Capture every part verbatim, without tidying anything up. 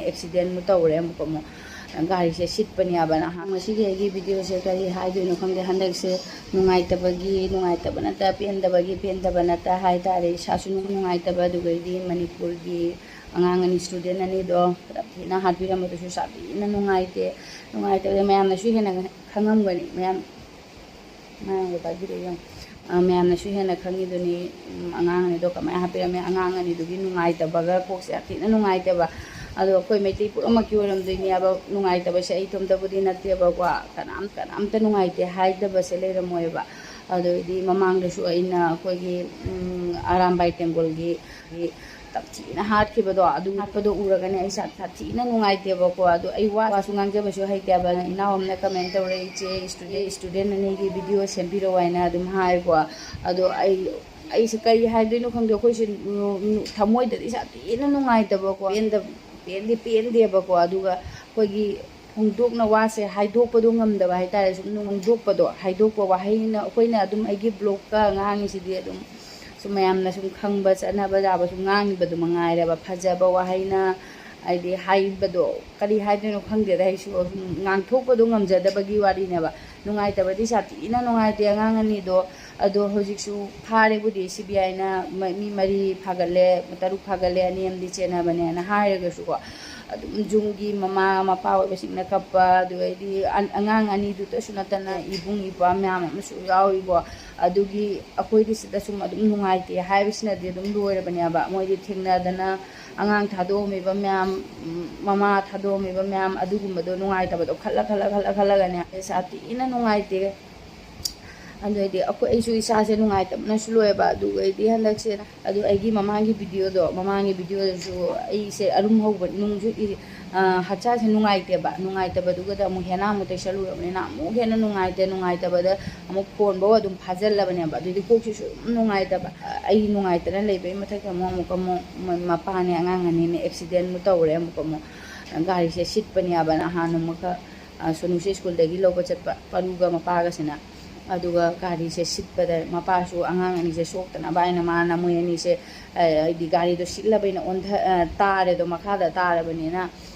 ꯑꯦꯛꯁꯤꯗꯦꯟꯃꯨꯛ ꯇꯧꯔꯦ꯫ ꯑꯃꯨꯛꯀ ꯑꯃꯨꯛ ꯒꯥꯔꯤꯁꯦ ꯁꯤꯠꯄꯅꯦꯕ꯫ ꯅꯍꯥꯟ ꯉꯁꯤꯒꯤ ꯑꯩꯒꯤ ꯚꯤꯗꯤꯑꯣꯁꯦ ꯀꯔꯤ ꯍꯥꯏꯗꯣꯏꯅꯣ ꯈꯪꯗꯦ꯫ ꯍꯟꯗꯛꯁꯦ ꯅꯨꯡꯉꯥꯏꯇꯕꯒꯤ, ꯅꯨꯡꯉꯥꯏꯇꯕ ꯅꯠꯇ, ꯄꯦꯟꯗꯕꯒꯤ, ꯄꯦꯟꯗꯕ ꯅꯠꯇ ꯍꯥꯏꯇꯥꯔꯦ꯫ ꯏꯁꯥꯁꯨ ꯅꯨꯡꯉꯥꯏꯇꯕ, ꯑꯗꯨꯒꯩꯗꯤ ꯃꯅꯤꯄꯨꯔꯒꯤ ꯑꯉꯥꯡ ꯑꯅꯤ, ꯁ꯭ꯇꯨꯗꯦꯟ ꯑꯅꯤꯗꯣ ꯄꯨꯂꯞ ꯊꯤꯅ ꯍꯥꯠꯄꯤꯔꯝꯕꯗꯨꯁꯨ ꯁꯥꯊꯤꯅ ꯅꯨꯡꯉꯥꯏꯇꯦ꯫ ꯅꯨꯡꯉꯥꯏꯇꯕꯗ ꯃꯌꯥꯝꯅꯁꯨ ꯍꯦꯟꯅ ꯈꯪꯉꯝꯒꯅꯤ꯫ ꯃꯌꯥꯝ ꯃꯌꯥꯝꯒ ꯄꯥꯏꯕꯤꯔꯛꯏ ꯌꯦꯡꯉꯣ꯫ ꯑ, ꯃꯌꯥꯝꯅꯁꯨ ꯍꯦꯟꯅ ꯈꯪꯉꯤꯗꯨꯅꯤ꯫ ꯎꯝ, ꯑꯉꯥꯡ ꯑꯅꯤꯗꯣ ꯀꯃꯥꯏꯅ ꯍꯥꯠꯄꯤꯔꯝꯃꯦ? ꯑꯉꯥꯡ ꯑꯅꯤꯗꯨꯒꯤ ꯅꯨꯡꯉꯥꯏꯇꯕꯒ ꯀꯣꯛꯁꯦ ꯌꯥꯝ ꯊꯤꯅ ꯅꯨꯡꯉꯥꯏꯇꯦꯕ꯫ ꯑꯗꯣ ꯑꯩꯈꯣꯏ ꯃꯩꯇꯩ ꯄꯨꯝꯅꯃꯛꯀꯤ ꯑꯣꯏꯔꯝꯗꯣꯏꯅꯦꯕ ꯅꯨꯡꯉꯥꯏꯇꯕꯁꯦ꯫ ꯑꯩ ꯏꯇꯣꯝꯇꯕꯨꯗꯤ ꯅꯠꯇꯦꯕꯀꯣ꯫ ꯀꯅꯥꯝ, ꯀꯅꯥꯝꯇ ꯅꯨꯡꯉꯥꯏꯇꯦ ꯍꯥꯏꯗꯕꯁꯦ ꯂꯩꯔꯝꯃꯣꯏꯕ꯫ ꯑꯗꯨꯗꯩꯗꯤ ꯃꯃꯥꯡꯗꯁꯨ ꯑꯩꯅ ꯑꯩꯈꯣꯏꯒꯤ, ꯎꯝ, ꯑꯔꯥꯝꯕꯥꯏ ꯇꯦꯡꯒꯣꯜꯒꯤ ꯇꯝꯊꯤꯅ ꯍꯥꯠꯈꯤꯕꯗꯣ, ꯑꯗꯨ ꯍꯥꯠꯄꯗꯣ ꯎꯔꯒꯅꯦ ꯑꯩ ꯁꯥ-, ꯁꯥꯊꯤꯅ ꯅꯨꯡꯉꯥꯏꯇꯦꯕꯀꯣ꯫ ꯑꯗꯣ ꯑꯩ ꯋꯥ-, ꯋꯥꯁꯨ ꯉꯥꯡꯖꯕꯁꯨ ꯍꯩꯇꯦꯕ꯫ ꯏꯅꯥꯎ ꯑꯃꯅ ꯀꯃꯦꯟ ꯇꯧꯔꯛꯑꯦ, "ꯏꯆꯦ, ꯁ꯭ꯇꯨꯗꯦꯟ, ꯁ꯭ꯇꯨꯗꯦꯟ ꯑꯅꯤꯒꯤ ꯚꯤꯗꯤꯑꯣ ꯁꯦꯝꯕꯤꯔꯛꯑꯣ" ꯍꯥꯏꯅ ꯑꯗꯨꯝ ꯍꯥꯏꯀꯣ꯫ ꯑꯗꯣ ꯑꯩ, ꯑꯩꯁꯦ ꯀꯔꯤ ꯍꯥꯏꯗꯣꯏꯅꯣ ꯈꯪꯗꯦ꯫ ꯑꯩꯈꯣꯏꯁꯦ, ꯎꯝ, ꯊꯃꯣꯏꯗꯗꯤ ꯁꯥꯊꯤꯅ ꯅꯨꯡꯉꯥꯏꯇꯕꯀꯣ꯫ ꯄꯦꯟꯗ-, ꯄꯦꯟꯗꯤ ꯄꯦꯟꯗꯦꯕꯀꯣ꯫ ꯑꯗꯨꯒ ꯑꯩꯈꯣꯏꯒꯤ ꯐꯣꯡꯗꯣꯛꯅ ꯋꯥꯁꯦ ꯍꯥꯏꯗꯣꯛꯄꯗꯣ ꯉꯝꯗꯕ ꯍꯥꯏꯇꯥꯔꯦ꯫ ꯁꯨꯝ ꯐꯣꯡꯗꯣꯛꯄꯗꯣ, ꯍꯥꯏꯗꯣꯛꯄ ꯋꯥꯍꯩꯅ, ꯑꯩꯈꯣꯏꯅ ꯑꯗꯨꯝ, ꯑꯩꯒꯤ ꯕ꯭ꯂꯣꯛꯀ ꯉꯥꯡꯉꯤꯁꯤꯗꯤ ꯑꯗꯨꯝ ꯁꯨꯝ ꯃꯌꯥꯝꯅ ꯁꯨꯝ ꯈꯪꯕ ꯆꯠꯅꯕ ꯌꯥꯕ ꯁꯨꯝ ꯉꯥꯡꯉꯤꯕꯗꯣ ꯃꯉꯥꯏꯔꯦꯕ꯫ ꯐꯖꯕ ꯋꯥꯍꯩꯅ, ꯍꯥꯏꯗꯤ, ꯍꯥꯏꯕꯗꯣ ꯀꯔꯤ ꯍꯥꯏꯗꯣꯏꯅꯣ ꯈꯪꯗꯦꯗ꯫ ꯑꯩꯁꯨ ꯁꯨꯝ ꯉꯥꯡꯊꯣꯛꯄꯗꯣ ꯉꯝꯖꯗꯕꯒꯤ ꯋꯥꯔꯤꯅꯦꯕ꯫ ꯅꯨꯡꯉꯥꯏꯇꯕꯗꯤ ꯁꯥꯊꯤꯅ ꯅꯨꯡꯉꯥꯏꯇꯦ ꯑꯉꯥꯡ ꯑꯅꯤꯗꯣ꯫ ꯑꯗꯣ ꯍꯧꯖꯤꯛꯁꯨ ꯐꯥꯔꯦꯕꯨꯗꯤ, ꯁꯤ ꯕꯤ ꯑꯥꯏꯅ ꯃ-, ꯃꯤ ꯃꯔꯤ ꯐꯥꯒꯠꯂꯦ, ꯇꯔꯨꯛ ꯐꯥꯒꯠꯂꯦ, ꯑꯅꯤ ꯑꯃꯗꯤ ꯆꯦꯟꯅꯕꯅꯦꯅ ꯍꯥꯏꯔꯒꯁꯨꯀꯣ, ꯑꯗꯨꯝ ꯌꯨꯝꯒꯤ ꯃꯃꯥ ꯃꯄꯥ ꯑꯣꯏꯕꯁꯤꯡꯅ ꯀꯞꯄ, ꯑꯗꯨꯗꯩꯗꯤ ꯑ-, ꯑꯉꯥꯡ ꯑꯅꯤꯗꯨꯗꯁꯨ ꯅꯠꯇꯅ ꯏꯕꯨꯡ ꯏꯄ꯭ꯋꯥ ꯃꯌꯥꯝ ꯑꯃꯁꯨ ꯌꯥꯎꯔꯤꯀꯣ꯫ ꯑꯗꯨꯒꯤ ꯑꯩꯈꯣꯏꯗꯤ ꯁꯤꯗ ꯁꯨꯝ ꯑꯗꯨꯝ ꯅꯨꯡꯉꯥꯏꯇꯦ ꯍꯥꯏꯕꯁꯤꯅꯗꯤ ꯑꯗꯨꯝ ꯂꯣꯏꯔꯕꯅꯦꯕ꯫ ꯃꯣꯏꯗꯤ ꯊꯦꯡꯅꯗꯅ ꯑꯉꯥꯡ ꯊꯥꯗꯣꯛꯑꯝꯃꯤꯕ ꯃꯌꯥꯝ, ꯎꯝ, ꯃꯃꯥ ꯊꯥꯗꯣꯛꯑꯝꯃꯤꯕ ꯃꯌꯥꯝ, ꯑꯗꯨꯒꯨꯝꯕꯗꯣ ꯅꯨꯡꯉꯥꯏꯇꯕꯗꯣ ꯈꯜꯂ, ꯈꯜꯂ, ꯈꯜꯂ, ꯈꯜꯂꯒꯅꯦ, ꯁꯥꯊꯤꯅ ꯅꯨꯡꯉꯥꯏꯇꯦ꯫ ꯑꯗꯨ ꯑꯣꯏꯗꯤ ꯑꯩꯈꯣꯏ, ꯑꯩꯁꯨ ꯏꯁꯥꯁꯦ ꯅꯨꯡꯉꯥꯏꯇꯕꯅꯁꯨ ꯂꯣꯏꯔꯕ꯫ ꯑꯗꯨꯒꯩꯗꯤ ꯍꯟꯗꯛꯁꯦ, ꯑꯗꯨ ꯑꯩꯒꯤ ꯃꯃꯥꯡꯒꯤ ꯚꯤꯗꯤꯑꯣꯗꯣ, ꯃꯃꯥꯡꯒꯤ ꯚꯤꯗꯤꯑꯣꯗꯁꯨ ꯑꯩꯁꯦ ꯑꯔꯨꯝ ꯍꯧꯕ, ꯅꯨꯡꯁꯨ ꯏ-, ꯑ, ꯍꯛꯆꯥꯡꯁꯦ ꯅꯨꯡꯉꯥꯏꯇꯦꯕ꯫ ꯅꯨꯡꯉꯥꯏꯇꯕꯗꯨꯒꯗ ꯑꯃꯨꯛ ꯍꯦꯟꯅ ꯑꯃꯨꯛ ꯇꯩꯁꯜꯂꯨꯔꯕꯅꯤꯅ ꯑꯃꯨꯛ ꯍꯦꯟꯅ ꯅꯨꯡꯉꯥꯏꯇꯦ꯫ ꯅꯨꯡꯉꯥꯏꯇꯕꯗ ꯑꯃꯨꯛ ꯐꯣꯟꯐꯧ ꯑꯗꯨꯝ ꯐꯥꯖꯤꯜꯂꯕꯅꯦꯕ꯫ ꯑꯗꯨꯗꯤ ꯀꯣꯛꯁꯤꯁꯨ ꯑꯗꯨꯝ ꯅꯨꯡꯉꯥꯏꯇꯕ꯫ ꯑꯩ ꯅꯨꯡꯉꯥꯏꯇꯅ ꯂꯩꯕꯒꯤ ꯃꯊꯛꯇ ꯑꯃꯨꯛ, ꯑꯃꯨꯛꯀ ꯑꯃꯨꯛ ꯃ-, ꯃꯄꯥꯅꯦ ꯑꯉꯥꯡ ꯑꯅꯤꯅꯦ ꯑꯦꯛꯁꯤꯗꯦꯟꯃꯨꯛ ꯇꯧꯔꯦ꯫ ꯑꯃꯨꯛꯀ ꯑꯃꯨꯛ ꯒꯥꯔꯤꯁꯦ ꯁꯤꯠꯄꯅꯦꯕ꯫ ꯅꯍꯥꯟ ꯑꯃꯨꯛꯀ, ꯑ, ꯁꯣꯅꯨꯁꯦ ꯁ꯭ꯀꯨꯜꯗꯒꯤ ꯂꯧꯕ ꯆꯠꯄ ꯄꯔꯨꯒ ꯃꯄꯥꯒꯁꯤꯅ꯫ ꯑꯗꯨꯒ ꯒꯥꯔꯤꯁꯦ ꯁꯤꯠꯄꯗ ꯃꯄꯥꯁꯨ ꯑꯉꯥꯡ ꯑꯅꯤꯁꯦ ꯁꯣꯛꯇꯅꯕ ꯍꯥꯏꯅ ꯃꯥꯅ ꯃꯣꯏ ꯑꯅꯤꯁꯦ, ꯑ, ꯍꯥꯏꯗꯤ ꯒꯥꯔꯤꯗꯣ ꯁꯤꯠꯂꯕꯅꯤꯅ ꯑꯣꯟꯊ-, ꯑ, ꯇꯥꯔꯦꯗꯣ, ꯃꯈꯥꯗ ꯇꯥꯔꯕꯅꯤꯅ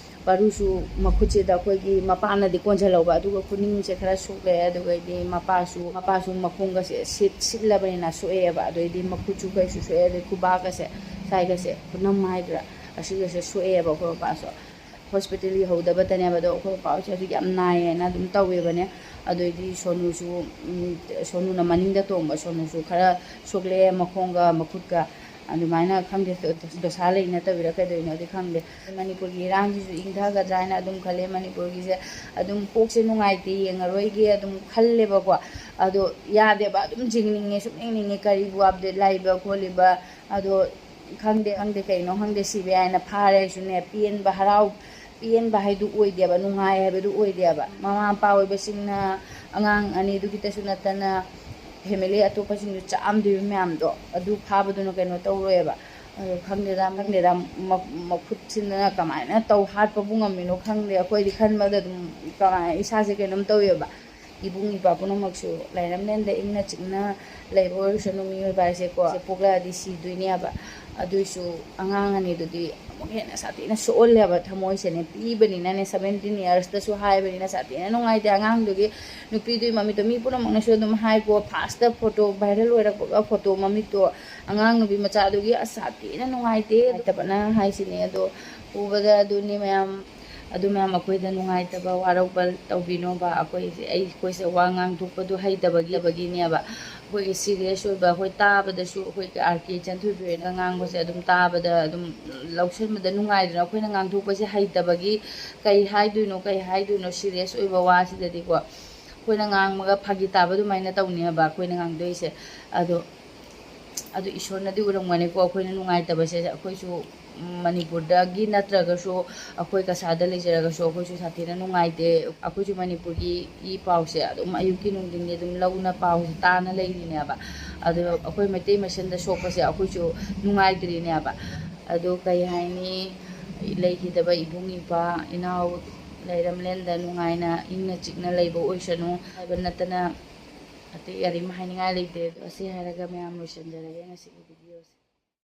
ꯄꯥꯔꯨꯁꯨ ꯃꯈꯨꯠꯁꯤꯗ ꯑꯩꯈꯣꯏꯒꯤ ꯃꯄꯥꯅꯗꯤ ꯀꯣꯟꯁꯤꯜꯍꯧꯕ, ꯑꯗꯨꯒ ꯈꯨꯅꯤꯡꯁꯦ ꯈꯔ ꯁꯣꯛꯂꯛꯑꯦ, ꯑꯗꯨꯒꯩꯗꯤ ꯃꯄꯥꯁꯨ, ꯃꯄꯥꯁꯨ ꯃꯈꯣꯡꯒꯁꯦ ꯁꯤꯠ-, ꯁꯤꯠꯂꯕꯅꯤꯅ ꯁꯣꯛꯑꯦꯕ, ꯑꯗꯩꯗꯤ ꯃꯈꯨꯠꯁꯨ ꯀꯩꯁꯨ ꯁꯣꯛꯑꯦ, ꯑꯗꯩ ꯈꯨꯕꯥꯛꯀꯁꯦ, ꯁ꯭ꯋꯥꯏꯒꯁꯦ, ꯈꯨꯅꯝ ꯍꯥꯏꯗ꯭ꯔꯥ, ꯑꯁꯤꯒꯁꯦ ꯁꯣꯛꯑꯦꯕ ꯑꯩꯈꯣꯏ ꯃꯄꯥꯁꯨ꯫ ꯍꯣꯁꯄꯤꯇꯥꯜ ꯌꯧꯍꯧꯗꯕꯇꯅꯦꯕ, ꯑꯗꯣ ꯑꯩꯈꯣꯏ ꯃꯄꯥ ꯍꯣꯏꯁꯦ ꯑꯗꯨ ꯌꯥꯝ ꯅꯥꯏꯌꯦꯅ ꯑꯗꯨꯝ ꯇꯧꯋꯦꯕꯅꯦ꯫ ꯑꯗꯩꯗꯤ ꯁꯣꯅꯨꯁꯨ, ꯎꯝ, ꯁꯣꯅꯨꯅ ꯃꯅꯤꯡꯗ ꯇꯣꯡꯕ, ꯁꯣꯅꯨꯁꯨ ꯈꯔ ꯁꯣꯛꯂꯛꯑꯦ ꯃꯈꯣꯡꯒ ꯃꯈꯨꯠꯀ꯫ ꯑꯗꯨꯃꯥꯏꯅ ꯈꯪꯗꯦ, ꯗꯣꯁꯥ ꯂꯩ ꯅꯠꯇꯕꯤꯔ ꯀꯩꯗꯧꯔꯤꯅꯣꯗꯤ ꯈꯪꯗꯦ꯫ ꯃꯅꯤꯄꯨꯔꯒꯤ ꯏꯔꯥꯡꯁꯤꯁꯨ ꯏꯪꯊꯒꯗ꯭ꯔꯥ ꯍꯥꯏꯅ ꯑꯗꯨꯝ ꯈꯜꯂꯦ꯫ ꯃꯅꯤꯄꯨꯔꯒꯤꯁꯦ ꯑꯗꯨꯝ ꯀꯣꯛꯁꯦ ꯅꯨꯡꯉꯥꯏꯇꯦ, ꯌꯦꯡꯉꯔꯣꯏꯒꯦ ꯑꯗꯨꯝ ꯈꯜꯂꯦꯕꯀꯣ꯫ ꯑꯗꯣ ꯌꯥꯗꯦꯕ, ꯑꯗꯨꯝ ꯌꯦꯡꯅꯤꯡꯉꯦ, ꯁꯨꯝ ꯌꯦꯡꯅꯤꯡꯉꯦ, ꯀꯔꯤꯕꯨ ꯑꯞꯗꯦꯠ ꯂꯥꯛꯏꯕ ꯈꯣꯠꯂꯤꯕ꯫ ꯑꯗꯣ ꯈꯪꯗꯦ, ꯈꯪꯗꯦ, ꯀꯩꯅꯣ ꯈꯪꯗꯦ, ꯁꯤ ꯕꯤ ꯑꯥꯏꯅ ꯐꯥꯔꯦ ꯍꯥꯏꯁꯨꯅꯦ, ꯄꯦꯟꯕ, ꯍꯔꯥꯎ, ꯄꯦꯟꯕ ꯍꯥꯏꯗꯨ ꯑꯣꯏꯗꯦꯕ, ꯅꯨꯡꯉꯥꯏ ꯍꯥꯏꯕꯗꯨ ꯑꯣꯏꯗꯦꯕ꯫ ꯃꯃꯥ ꯃꯄꯥ ꯑꯣꯏꯕꯁꯤꯡꯅ ꯑꯉꯥꯡ ꯑꯅꯤꯗꯨ ꯈꯤꯇꯁꯨ ꯅꯠꯇꯅ ꯐꯦꯃꯤꯂꯤ ꯑꯇꯣꯞꯄꯁꯤꯡꯗꯨ ꯆꯥꯛꯑꯝꯗꯣꯏꯕ ꯃꯌꯥꯝꯗꯣ, ꯑꯗꯨ ꯐꯥꯕꯗꯨꯅ ꯀꯩꯅꯣ ꯇꯧꯔꯣꯏꯕ꯫ ꯑꯗꯣ ꯈꯪꯗꯦꯗ, ꯈꯪꯗꯦꯗ, ꯃ-, ꯃꯈꯨꯠꯁꯤꯅ ꯀꯃꯥꯏꯅ ꯇꯧ ꯍꯥꯠꯄꯕꯨ ꯉꯝꯃꯤꯅꯣ ꯈꯪꯗꯦ꯫ ꯑꯩꯈꯣꯏꯗꯤ ꯈꯟꯕꯗ ꯑꯗꯨꯝ ꯀꯃꯥꯏ-, ꯏꯁꯥꯁꯦ ꯀꯩꯅꯣꯝ ꯇꯧꯋꯦꯕ꯫ ꯏꯕꯨꯡ ꯏꯄ꯭ꯋꯥ ꯄꯨꯝꯅꯃꯛꯁꯨ ꯂꯥꯏꯔꯝꯂꯦꯟꯗ ꯏꯪꯅ ꯆꯤꯛꯅ ꯂꯩꯕ ꯑꯣꯏꯔꯁꯅꯨ꯫ ꯃꯤꯑꯣꯏꯕ ꯍꯥꯏꯁꯦꯀꯣ, ꯁꯦ ꯄꯣꯛꯂꯛꯑꯗꯤ ꯁꯤꯗꯣꯏꯅꯦꯕ꯫ ꯑꯗꯨꯏꯁꯨ ꯑꯉꯥꯡ ꯑꯅꯤꯗꯨꯗꯤ ꯑꯃꯨꯛ ꯍꯦꯟꯅ ꯁꯥꯊꯤꯅ ꯁꯣꯛꯍꯜꯂꯦꯕ꯫ ꯊꯃꯣꯏꯁꯦꯅꯦ ꯄꯤꯕꯅꯤꯅꯅꯦ, ꯁꯚꯦꯟꯇꯤꯟ ꯏꯌꯥꯔꯁꯇꯁꯨ ꯍꯥꯏꯕꯅꯤꯅ ꯁꯥꯊꯤꯅ ꯅꯨꯡꯉꯥꯏꯇꯦ꯫ ꯑꯉꯥꯡꯗꯨꯒꯤ, ꯅꯨꯄꯤꯗꯨꯒꯤ ꯃꯃꯤꯠꯇꯣ, ꯃꯤ ꯄꯨꯝꯅꯃꯛꯅꯁꯨ ꯑꯗꯨꯝ ꯍꯥꯏꯀꯣ, ꯐꯥꯔꯁꯇ ꯐꯣꯇꯣ ꯚꯥꯏꯔꯦꯜ ꯑꯣꯏꯔꯛꯄꯒ ꯐꯣꯇꯣ ꯃꯃꯤꯠꯇꯣ ꯑꯉꯥꯡ ꯅꯨꯄꯤ ꯃꯆꯥꯗꯨꯒꯤ ꯑꯁ ꯁꯥꯊꯤꯅ ꯅꯨꯡꯉꯥꯏꯇꯦ, ꯅꯨꯡꯉꯥꯏꯇꯕꯅ ꯍꯥꯏꯁꯤꯅꯦ꯫ ꯑꯗꯣ ꯎꯕꯗ ꯑꯗꯨꯅꯤ ꯃꯌꯥꯝ, ꯑꯗꯨ ꯃꯌꯥꯝ ꯑꯩꯈꯣꯏꯗ ꯅꯨꯡꯉꯥꯏꯇꯕ ꯋꯥꯔꯧꯕ ꯇꯧꯕꯤꯅꯣꯕ꯫ ꯑꯩꯈꯣꯏꯁꯦ, ꯑꯩ, ꯑꯩꯈꯣꯏꯁꯦ ꯋꯥ ꯉꯥꯡꯊꯣꯛꯄꯗꯨ ꯍꯩꯇꯕꯒꯤ, ꯍꯩꯇꯕꯒꯤꯅꯦꯕ꯫ ꯑꯩꯈꯣꯏꯒꯤ ꯁꯤꯔꯤꯌꯁ ꯑꯣꯏꯕ, ꯑꯩꯈꯣꯏ ꯇꯥꯕꯗꯁꯨ ꯑꯩꯈꯣꯏ ꯑꯥꯔ ꯀꯦ ꯆꯟꯊꯣꯏꯕꯤ ꯍꯣꯏꯅ ꯉꯥꯡꯕꯁꯦ ꯑꯗꯨꯝ ꯇꯥꯕꯗ ꯑꯗꯨꯝ ꯂꯧꯁꯤꯟꯕꯗ ꯅꯨꯡꯉꯥꯏꯗꯅ꯫ ꯑꯩꯈꯣꯏꯅ ꯉꯥꯡꯊꯣꯛꯄꯁꯦ ꯍꯩꯇꯕꯒꯤ ꯀꯩ ꯍꯥꯏꯗꯣꯏꯅꯣ, ꯀꯩ ꯍꯥꯏꯗꯣꯏꯅꯣ ꯁꯤꯔꯤꯌꯁ ꯑꯣꯏꯕ ꯋꯥꯁꯤꯗꯗꯤꯀꯣ꯫ ꯑꯩꯈꯣꯏꯅ ꯉꯥꯡꯕꯒ ꯐꯥꯒꯤ ꯇꯥꯕ ꯑꯗꯨꯃꯥꯏꯅ ꯇꯧꯅꯦꯕ ꯑꯩꯈꯣꯏꯅ ꯉꯥꯡꯗꯣꯏꯁꯦ꯫ ꯑꯗꯣ, ꯑꯗꯣ ꯏꯁꯣꯔꯅꯗꯤ ꯎꯔꯝꯒꯅꯤꯀꯣ, ꯑꯩꯈꯣꯏꯅ ꯅꯨꯡꯉꯥꯏꯇꯕꯁꯦ꯫ ꯑꯩꯈꯣꯏꯁꯨ, ꯎꯝ, ꯃꯅꯤꯄꯨꯔꯗꯒꯤ ꯅꯠꯇ꯭ꯔꯒꯁꯨ, ꯑꯩꯈꯣꯏ ꯀꯁꯥꯗ ꯂꯩꯖꯔꯒꯁꯨ, ꯑꯩꯈꯣꯏꯁꯨ ꯁꯥꯊꯤꯅ ꯅꯨꯡꯉꯥꯏꯇꯦ꯫ ꯑꯩꯈꯣꯏꯁꯨ ꯃꯅꯤꯄꯨꯔꯒꯤ ꯏ ꯄꯥꯎꯁꯦ ꯑꯗꯨꯝ ꯑꯌꯨꯛꯀꯤ ꯅꯨꯡꯊꯤꯟꯒꯤ ꯑꯗꯨꯝ ꯂꯧꯅ ꯄꯥꯎꯁꯦ ꯇꯥꯅ ꯂꯩꯔꯤꯅꯦꯕ꯫ ꯑꯗꯣ ꯑꯩꯈꯣꯏ ꯃꯩꯇꯩ ꯃꯁꯦꯟꯗ ꯁꯣꯛꯄꯁꯦ ꯑꯩꯈꯣꯏꯁꯨ ꯅꯨꯡꯉꯥꯏꯇ꯭ꯔꯤꯅꯦꯕ꯫ ꯑꯗꯣ ꯀꯩ ꯍꯥꯏꯅꯤ, ꯂꯩꯈꯤꯗꯕ ꯏꯕꯨꯡ ꯏꯄ꯭ꯋꯥ ꯏꯅꯥꯎ ꯂꯩꯔꯝꯂꯦꯟꯗ ꯅꯨꯡꯉꯥꯏꯅ ꯏꯪꯅ ꯆꯤꯛꯅ ꯂꯩꯕ ꯑꯣꯏꯁꯅꯨ ꯍꯥꯏꯕ ꯅꯠꯇꯅ, ꯑꯇꯩ ꯀꯔꯤꯝ ꯍꯥꯏꯅꯤꯡꯉꯥꯏ ꯂꯩꯇꯦ꯫ ꯑꯗꯣ ꯑꯁꯤ ꯍꯥꯏꯔꯒ ꯃꯌꯥꯝ ꯂꯣꯏꯁꯤꯟꯖꯔꯒꯦ ꯉꯁꯤꯒꯤ ꯚꯤꯗꯤꯑꯣꯁꯦ꯫